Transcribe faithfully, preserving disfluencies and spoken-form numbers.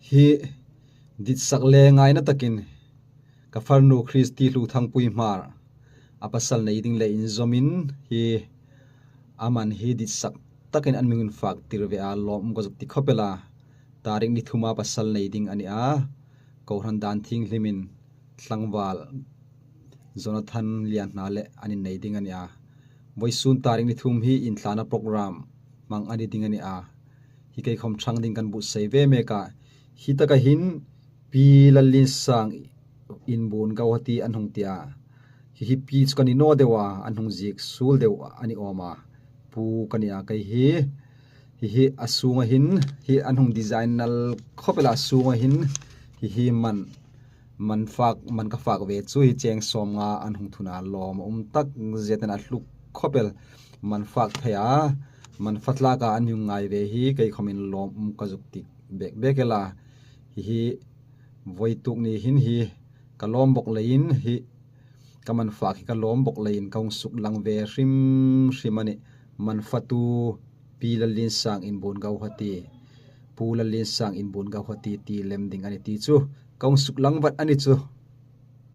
Hi ditsak le ngaina takin ka farnu Christy Hluthangpui Hmar a pasal nei ding le inzawmin hi a man hi ditsak takin an mi hung fak tir ve a, lawm um ka zuk ti khawp el a. Tarik ni thuma pasal nei ding a ni a, kohran dan thienghlimin tlangval Jonathan Lianhna le an innei ding a ni a. Vawisun tarik ni thum hi inthlana program hmang a ni ding a ni a. Hi kei khawm ṭhang ding kan buotsai ve mek a. Hi taka hin Pi Lallinsang Inbuon Gauhati an hung ti a. Hi hi pi chu ka ni naw deu a, an hung ziek suol deu a ni awm a. Pu ka ni a kei hi. Hi hi a sunga hin, hi an hung design nal khawp el a, a sunga hin hi hi man, man fak, man ka fak ve chu hi cheng sawmnga an hung thun a, lawm a um tak zet a, a hluk khawp el, man fak thei a, man fa tlaka an hung ngai ve hi kei khawmin lawm um ka zuk ti bek bek el a. Hi hi vawituk ni hin hi ka lawm bawk leiin hi ka man fak hi ka lawm bawk leiin ka hung suklang ve hrim hrim a nih. Man fatu Pi Lallinsang Inbuon Gauhati, Pu Lallinsang Inbuon Gauhati ti lem ding a ni ti chu ka hung suklang vat a ni chu.